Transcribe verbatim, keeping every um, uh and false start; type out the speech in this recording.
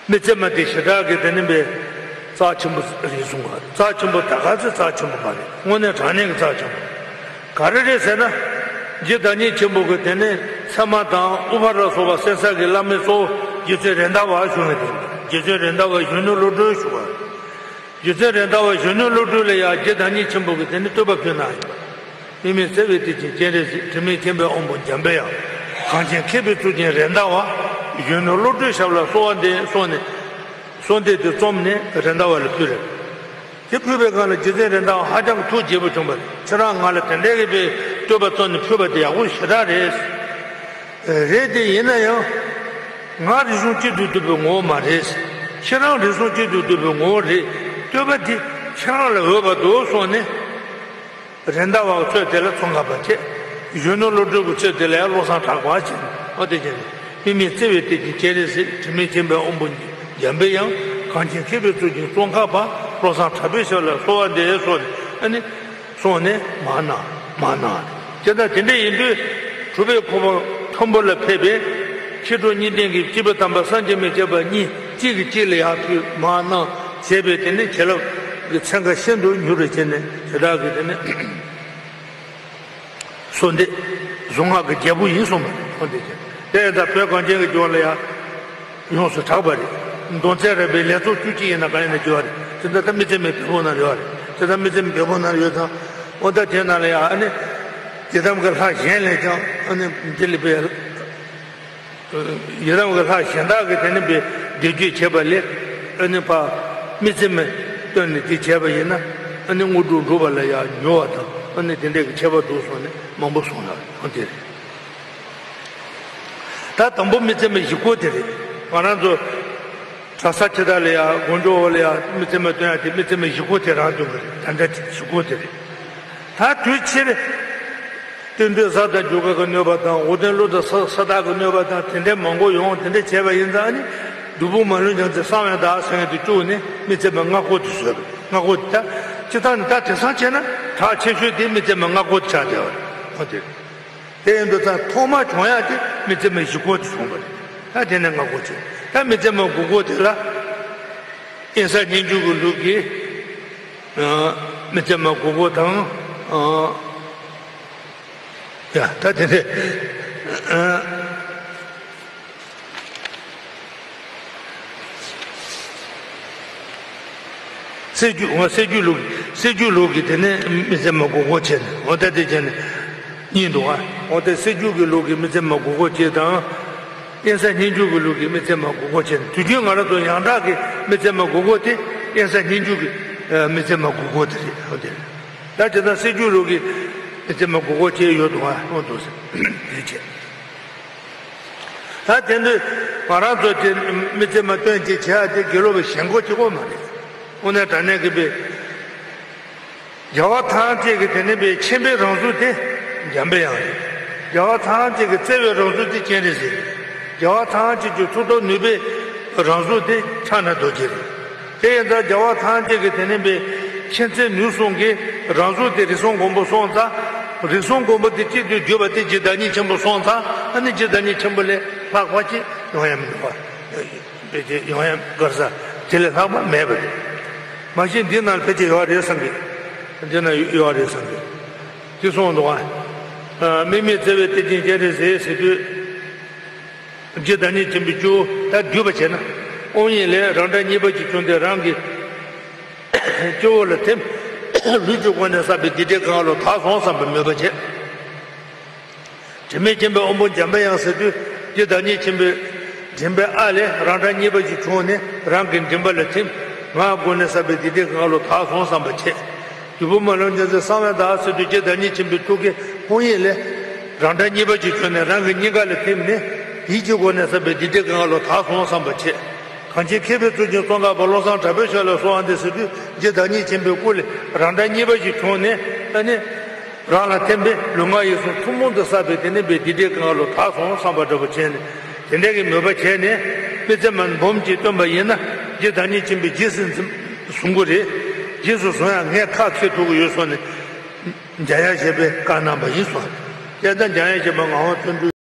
མི་ཚེ་མ་དེ་ཞེ་དྲག་གི་དེ་ནི་པའི་རྩ་ཆེན་པོ་རེད་གསུང་བ་རེད། རྩ་ཆེན་པོ་ད་ག་ཚོད་རྩ་ཆེན་པོ་མ་རེད། དངོས་གནས་དྲང་གནས་ཀྱི་རྩ་ཆེན་པོ་ག་རེ་རེད་ཟེར་ན། རྗེ་བདག་ཉིད་ཆེན་པོ་གི་དེ་ནི་ཚད་མ་དང་ཨུ་པ་ར་སོགས་པ་གསན་ས་གི་བླ་མའི་གཙོ་བོ་རྗེ་བཙུན་རེད་མདའ་བ་བཞུགས་ཡོད་དེ། རྗེ་བཙུན་རེད་མདའ་བ་གཞོན་ནུ་བློ་གྲོས་ཞུ་བ་རེད། རྗེ་བཙུན་རེད་མདའ་བ་གཞོན་ནུ་བློ་གྲོས་ལ་ཡང་རྗེ་བདག་ཉིད་ཆེན་པོ་གི་དེ་ནི་བསྟོད་པ་ཕུལ་གནང་ཡོད་པ། དམིགས་མེད་བརྩེ་བའི་གཏེར་ཆེན་སྤྱན་རས་གཟིགས། དྲི་མེད་མཁྱེན་པའི་དབང་པོ་འཇམ་པའི་དབྱངས། གངས་ཅན་མཁས་པའི་གཙུག་རྒྱན་རེད་མདའ་བ། གཞོན་ནུ་བློ་གྲོས་ཞབས་ལ་གསོལ་བ་འདེབས་གསུངས་ནས། གསོལ་འདེབས་དེ་རྩོམ་ནས་རེད་མདའ་བ་ལ་ཕུལ་རེད། དེ་ཕུལ་བའི་སྒང་ལ་རྗེ་བཙུན་རེད་མདའ་བ་ཧ་ཅང་ཐུགས་དགྱེས་པོ་བྱུང་བ་རེད། ཁྱེད་རང་ང་ལ་དེ་འདྲའི་གི་པའི་བསྟོད་པ་རྩོམ་ནས་ཕུལ་བ་དེ་ཡག་པོ་ཞེ་དྲག་རེད། རེད་དེ་ཡིན་ན་ཡང་། ང་རིག་གཞུང་གཅིག་ཏུ་འདུས་པའི་ངོ་བོ་མ་རེད། ཁྱེད་རང་རིག་གཞུང་གཅིག་ཏུ་འདུས་པའི་ངོ་བོ་རེད། བསྟོད་པ་འདི་ཁྱེད་རང་ལ་འོས་པ་འདུག་གསུངས་ནས། རེད་མདའ་བ་གི་ཚོད་དེ་ལ་ཙོང་ཁ་པ་བྱས། གཞོན་ནུ་བློ་གྲོས་ཀྱི་ཚོད་དེ་ལ་ཡང་བློ་བཟང་གྲགས་པ་བྱས། ཨོ་དེ་བྱས་ནས་དམིགས་མེད་བརྩེ་བའི་གཏེར་ཆེན་སྤྱན་རས་གཟིགས། དྲི་མེད་མཁྱེན་པའི་དབང་པོ་འཇམ་པའི་དབྱངས། གངས་ཅན་མཁས་པའི་གཙུག་རྒྱན་ཙོང་ཁ་པ། བློ་བཟང་གྲགས་པའི་ཞབས་ལ་གསོལ་བ་འདེབས་གསུངས་ནས། ཨ་ནི། གསུངས་ནས་མར་གནང་། མར་གནང་། དེ་ལྟར་དེ་འདྲ་ཡིན་དུས། གྲུབ་པའི་གོ་འཕང་མཐོན་པོ་ལ་ཕེབས་པའི་མཆེད་གྲོགས་གཉིས་ལྡན་གྱི་སྐྱེས་བུ་དམ་པ་སངས་རྒྱས་མི་བསྐྱོད་པ་གཉིས་གཅིག་གིས་གཅིག་ལ་ཡར་ཕུལ། མར་གནང་བྱས་པའི་དེ་ནི་བྱིན་རླབས་ཀྱི་ཚན་ཁ་ཤིན་ཏུ་མྱུར་རུ་བྱས་ནས་དེ་དག་གི་དེ་ནི་གསོལ་འདེབས་གཟུངས་སྔགས་ཀྱི་རྒྱལ་པོ་ཡིན་གསུངས་པ་རེད། ཁོང་དེ་བྱས་དེ་ཡང་ད་བོད་གངས་ཅན་གྱི་ལྗོངས་ལ་ཡང་། ཡོངས་སུ་གྲགས་པ་རེད། མདོ་མཛངས་རབ་པའི་ལེགས་ཚོགས་བཅུ་གཅིག་ཡིན་ན་གང་ཡིན་ན་བརྗོད་པ་རེད། དེ་འདྲ་ད་མི་ཚེ་མའི་བེམ་པོ་ན་ཡོད་རེད། དེ་ད་མི་ཚེ་མའི་བེམ་པོ་ན་ཡོད་ཙང་། འོ་ད་དེ་ན་ལ་ཡང་ཨ་ནི། ཡི་དམ་གྱི་ལྷ་གཞན་ལས་ཀྱང་ཨ་ནི་འདི་ལ་པའི། ཡི་དམ་གྱི་ལྷ་གཞན་དག་གིས་དེ་ནི་པའི་འདི་བརྗོད་བྱས་པ་ལས། ཨ་ནི་ཕ། མི་ཚེ་མའི་སྟོན་ནས་འདི་བྱས་པ་ཡིན་ན། ཨ་ནི་དངོས་གྲུབ་འགྲུབ་པ་ལ་ཡང་མྱུར་བ་དང་ཨ་ནི་དེ་འདྲའི་གི་ཁྱད་པར་འདུག་གསུངས་ནས་མང་པོ་གསུངས་ལ་འོ་དེ་རེད། ད་དང་པོ་མི་ཚེ་མའི་གཞི་སྒོ་དེ་རེད། ང་རང་ཚོ་གྲྭ་ས་ཆེ་དག་ལ་ཡ་དགོན་ཆོས་འོག་ལ་ཡ་མི་ཚེ་མ་སྟོན་ཡ་དེ་མི་ཚེ་མའི་གཞི་སྒོ་དེ་རང་སྟོན་པ་རེད། ད་ལྟ་གཞི་སྒོ་དེ་རེད། ད་དུས་ཕྱིར་སྟོན་དུས་གཟའ་དང་རྒྱུ་སྐར་གྱི་གནོད་པ་དང་འོ་དོན་ཀླུ་དང་ས་ས་བདག་གི་གནོད་པ་དང་དེ་འདྲའི་མང་པོ་ཡོང་དེ་འདྲ་བྱས་པ་ཡིན་ཙང་ནི་བདུད་པོ་མ་ལུས་ཉམས་ཚེ་གསང་བའི་བདག་ཟེར་མཁན་དེ་བཅུག་ནས་མི་ཚེ་མའི་སྔ་སྒོ་དེ་བཟོས་པ་རེད། སྔ་སྒོ་དེ་ད་སྤྱིར་བཏང་ནི་ད་དེང་སང་བྱས་ན་གྲགས་ཆེ་ཤོས་དེ་མི་ཚེ་མའི་སྔ་སྒོ་དེ་ཆགས་བསྡད་པ་རེད། འོ་དེ་རེད། དེ་ཡིན་དུས་ད་ཐོག་མ་བྱུང་ཡག་དེ་མི་ཚེ་མའི་གཞི་སྒོ་དེ་བྱུང་བ་རེད། ད་དེ་ནས་སྔ་སྒོ་བྱས། ད་མི་ཚེ་མའི་དགུ་སྒོ་དེ་ལ་དབེན་ས་སྙན་བརྒྱུད་ཀྱི་ལུགས་ཀྱི་ཨ་མི་ཚེ་མའི་དགུ་སྒོ་དང་ཨ་ཡ་ད་དེ་ནས་ཨ། སྲད་རྒྱུད་འོ་སྲད་རྒྱུད་ལུགས་སྲད་རྒྱུད་ལུགས་ཀྱི་དེ་ནས་མི་ཚེ་མའི་དགུ་སྒོ་བྱས་ནས་འོ་ད་དེ་བྱས་ནས་གཉིས་འདུག་ཨ། འོ་ད་སྲད་རྒྱུད་ཀྱི་ལུགས་ཀྱི་མི་ཚེ་མའི་དགུ་སྒོ་བྱས་དང་། དབེན་ས་སྙན་བརྒྱུད་ཀྱི་ལུགས་ཀྱི་མི་ཚེ་མའི་དགུ་སྒོ་བྱས་ནས་དུས་རྒྱུན་ང་རང་ཚོ་ཡང་དག་གི་མི་ཚེ་མའི་དགུ་སྒོ་དེ་དབེན་ས་སྙན་བརྒྱུད་ཀྱི་མི་ཚེ་མའི་དགུ་སྒོ་དེ་རེད། འོ་དེ་རེད། ད་དེ་ལྟར་སྲད་རྒྱུད་ལུགས་ཀྱི་མི་ཚེ་མའི་དགུ་སྒོ་བྱས་ཡོད་འདུག་ཨ། འོ་འདུག་ཟེར་དེ་བྱས། ད་དེ་འདྲ་ང་རང་ཚོ་དེ་མི་ཚེ་མ་སྟོན་ཅིག་བྱེད་ཡ་དེ་དགེ་སློབ་པའི་ཞེན་ཁོག་གཅིག་པོ་མ་རེད། དངོས་གནས་དྲང་གནས་ཀྱི་པའི་རྒྱལ་བ་ཐམས་ཅད་ཀྱི་དེ་ནི་པའི་མཁྱེན་པའི་རང་གཟུགས་དེ་འཇམ་པའི་དབྱངས་རེད། རྒྱལ་བ་ཐམས་ཅད་ཀྱི་བརྩེ་བའི་རང་གཟུགས་དེ་སྤྱན་རས་གཟིགས་རེད། རྒྱལ་བ་ཐམས་ཅད་ཀྱི་གཙུག་ཏོར་ནུས་པའི་རང་གཟུགས་དེ་ཕྱག་ན་རྡོ་རྗེ་རེད། དེ་ཡིན་ཙང་རྒྱལ་བ་ཐམས་ཅད་ཀྱི་དེ་ནི་པའི་མཁྱེན་བརྩེ་ནུས་གསུམ་གྱི་རང་གཟུགས་དེ་རིགས་གསུམ་མགོན་པོ་སོང་ཙང་། རིགས་གསུམ་མགོན་པོ་དེ་གཅིག་ཏུ་གྱུར་པ་དེ་རྗེ་བདག་ཉིད་ཆེན་པོ་སོང་ཙང་ཨ་ནི་རྗེ་བདག་ཉིད་ཆེན་པོ་ལས་ལྷག་པ་ཅིག་ཡོང་ཡ་མི་འདུག་པ། ཕལ་ཆེར་ཡོང་ཡ་གར་ས་དེ་ལས་ལྷག་པ་མེད་པ་རེད། མ་གཞི་འདི་ནང་ཕལ་ཆེར་ཡོད་རེད་བསམ་གི། འདི་ན་ཡོད་རེད་བསམ་གི། དེ་སོང་འདུག་ཨ། དམིགས་མེད་བརྩེ་བའི་གཏེར་ཆེན་སྤྱན་རས་གཟིགས་ཟེར་དུས། རྗེ་བདག་ཉིད་ཆེན་པོའི་བཅུ་ད་བསྡུས་པ་བྱས་ན། དབང་ཡིན་ལས་རང་སྒྲ་གཉིས་པ་ཅིག་བྱུང་སྟེ་རང་གི་སྤྱི་བོ་ལ་ཐིམ། ལུས་ཀྱི་སྒོ་ནས་བསགས་པའི་སྡིག་སྒྲིབ་གང་ལོ་དག་སོང་བསམ་པའི་མོས་པ་བྱས། དྲི་མེད་མཁྱེན་པའི་དབང་པོ་འཇམ་པའི་དབྱངས་ཟེར་དུས་རྗེ་བདག་ཉིད་ཆེན་པོའི་མགྲིན་པའི་ཨ་ལས་རང་སྒྲ་གཉིས་པ་ཅིག་བྱུང་ནས་རང་གི་མགྲིན་པ་ལ་ཐིམ། ངག་སྒོ་ནས་བསགས་པའི་སྡིག་སྒྲིབ་གང་ལོ་དག་སོང་བསམ་པ་བྱས། བདུད་པོ་མ་ལུས་ཉམས་ཚེ་གསང་བའི་བདག་ཟེར་དུས་རྗེ་བདག་ཉིད་ཆེན་པོའི་ཐུགས་ཀའི་དབང་ཡིན་ལས། རང་སྒྲ་གཉིས་པ་ཅིག་བྱུང་ནས་རང་གི་སྙིང་ག་ལ་ཐིམ་ནས་ཡིད་ཀྱི་སྒོ་ནས་བསགས་པའི་སྡིག་སྒྲིབ་གང་ལོ་དག་སོང་བསམ་པ་བྱས། གངས་ཅན་མཁས་པའི་གཙུག་རྒྱན་ཙོང་ཁ་པ་བློ་བཟང་གྲགས་པའི་ཞབས་ལ་གསོལ་བ་འདེབས་ཟེར་དུས་རྗེ་བདག་ཉིད་ཆེན་པོའི་སྐུ་ལས་རང་སྒྲ་གཉིས་པ་ཅིག་བྱུང་ནས་ཨ་ནི། རང་ལ་ཐིམ་པས་ལུས་ངག་ཡིད་གསུམ་ཐུན་མོང་དུ་བསགས་པའི་དེ་ནི་པའི་སྡིག་སྒྲིབ་གང་ལོ་དག་སོང་བསམ་པ་འདྲ་པོ་བྱས་ནས་དེ་འདྲ་གི་མོས་པ་བྱས་ནས་མི་ཚེ་མ་འབུམ་གཅིག་བཏོན་པ་ཡིན་ན་རྗེ་བདག་ཉིད་ཆེན་པོས་རྗེས་སུ་འཛིན་བཟུང་གི་རེད། རྗེས་སུ་བཟུང་ཡ་ངས་ཁ་ཁེ་ཐུག་གི་ཡོད་སོང་ནས་འཇམ་དབྱངས་བཞད་པས་བཀའ་གནང་བ་ཡིན་གསུངས། དེ་ལྟར་འཇམ་དབྱངས་བཞད་པ་ངག་དབང་བརྩོན་འགྲུས།